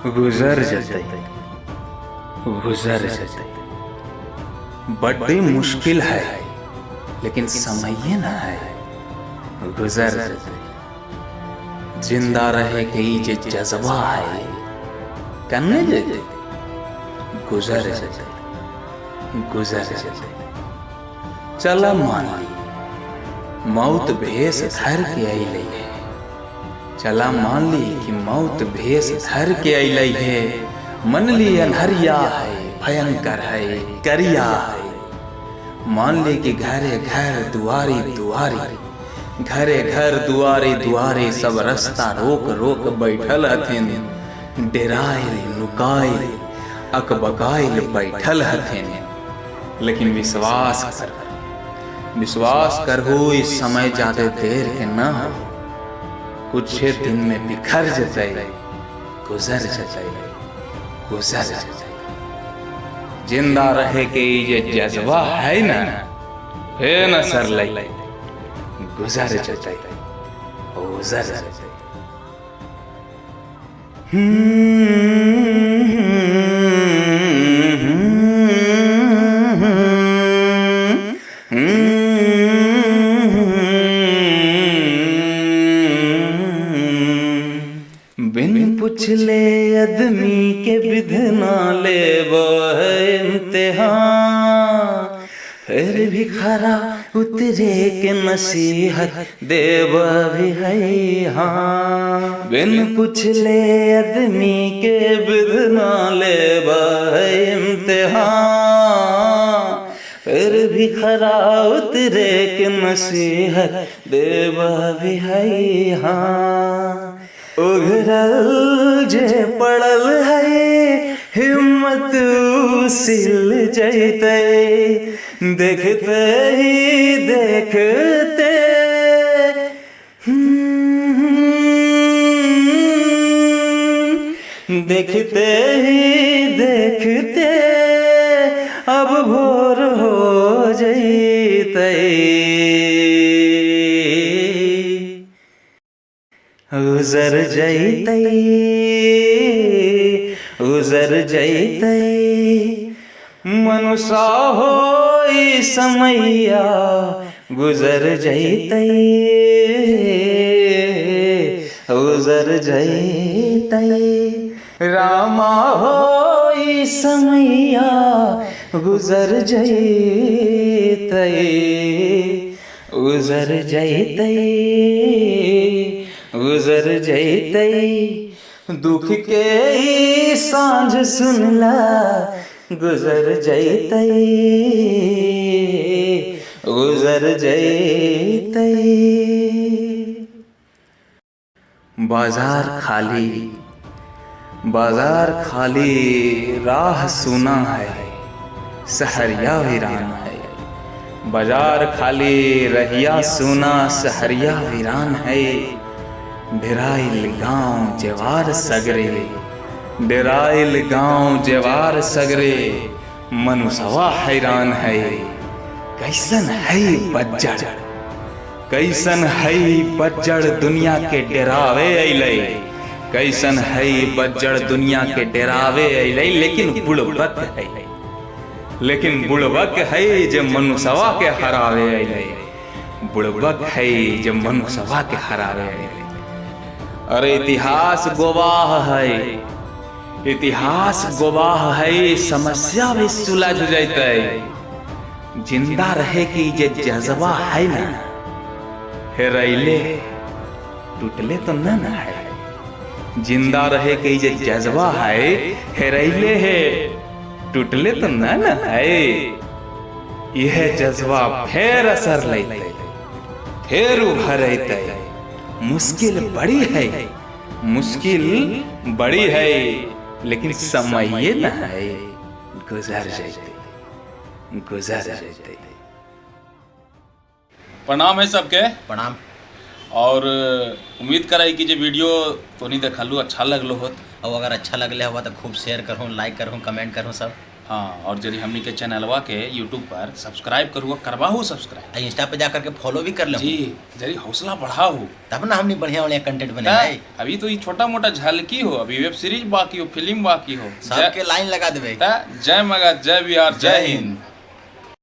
गुजर जतै, गुजर जतै। बड्डी मुश्किल है, लेकिन समय न है, गुजर जतै। जिंदा रहे के ई जे जज्बा है, कन्ने जतै, गुजर जतै, गुजर जतै। चला मान ली मौत भेष धर के अइलै है, चला मान ली कि मौत भेष धर के अइलै है। मन ली अन्हरिया है, भयंकर है, करिया है। मान ली कि घरे घर दुआरी दुआरी, घरे घर दुआरी दुआरी सब रास्ता रोक रोक बैठल हथिन, डेराइल नुकाइल अकबकाइल बैठल हथिन। लेकिन विश्वास कर, विश्वास करहु, इस समय ज्यादा देर के न हो, कुछ दिन में बिखर जतै, गुजर जतै, गुजर जतै। जिंदा रहे के ई जे जज्बा है ना, हे न सरलै, गुजर जतै, गुजर जतै। बिन पुछले आदमी के विधना लेबो है इम्तिहान, फिर भी खरा उतरे के नसीहत देव भी है। हाँ, बिन पुछले आदमी के विधना लेब है इम्तिहान, फिर भी खरा उतरे के नसीहत देव भी है। हाँ, उघरल जे पड़ल है हिम्मत सिल जैते, देखते ही देखते, देखते ही देखते अब भोर हो जैते, गुजर जैते, गुजर जैते। मनुषा हो समैया गुजर जैते, गुजर जैते। रामा हो समैया गुजर जैते, गुजर जैते, गुजर जैते। दुख के ई साँझ सुनला, गुजर जैते, गुजर जैते। बाजार खाली, बाजार खाली, राह सुना है, सहरिया वीरान है। बाजार खाली, रहिया सुना, सहरिया वीरान है। डेराइल गांव जेवार सगरे, डेराइल गांव जेवार सगरे, मनुसवा हैरान है। कैसन है बज्जड़, कैसन है बज्जड़ दुनिया के डरावे अइलै, कैसन है बज्जड़ दुनिया के डरावे अइलै। लेकिन बुड़बक है, लेकिन बुड़बक है जे मनुसवा के हरावे अइलै, बुड़बक है जे मनुसवा के हरावे अइलै। अरे इतिहास गवाह है, इतिहास गवाह है, समस्या भी सुलझ जैतै। जिंदा रहे की जे जज्बा है ना, हेरैले टूटले तो न ना है। जिंदा रहे के जे जज्बा है, हेरैले है, टूटले तो न ना है। यह जज्बा फेर असर लेते, फेर उभर अइतै। मुश्किल बड़ी है, मुश्किल बड़ी है, लेकिन समय न है, गुजर जैतै, गुजर जैतै। प्रणाम है सबके। प्रणाम। और उम्मीद कराई कि जे वीडियो तोनी देखलू अच्छा लगलो होत। और अगर अच्छा लगले हुआ तो खूब शेयर करूँ, लाइक करूँ, कमेंट करूँ सब। हाँ, और जरी हमनी के चैनलवा के यूट्यूब पर सब्सक्राइब करुआ, करवाहू सब्सक्राइब। इंस्टा पे जा करके फॉलो भी कर ले जी, जरी हौसला बढ़ाहू, तब ना हमनी बढ़िया बढ़िया कंटेंट बने भाई। अभी तो ये छोटा मोटा झलकी हो, अभी वेब सीरीज बाकी हो, फिल्म बाकी हो, सबके लाइन लगा देबे। जय मगध, जय बिहार, जय हिंद।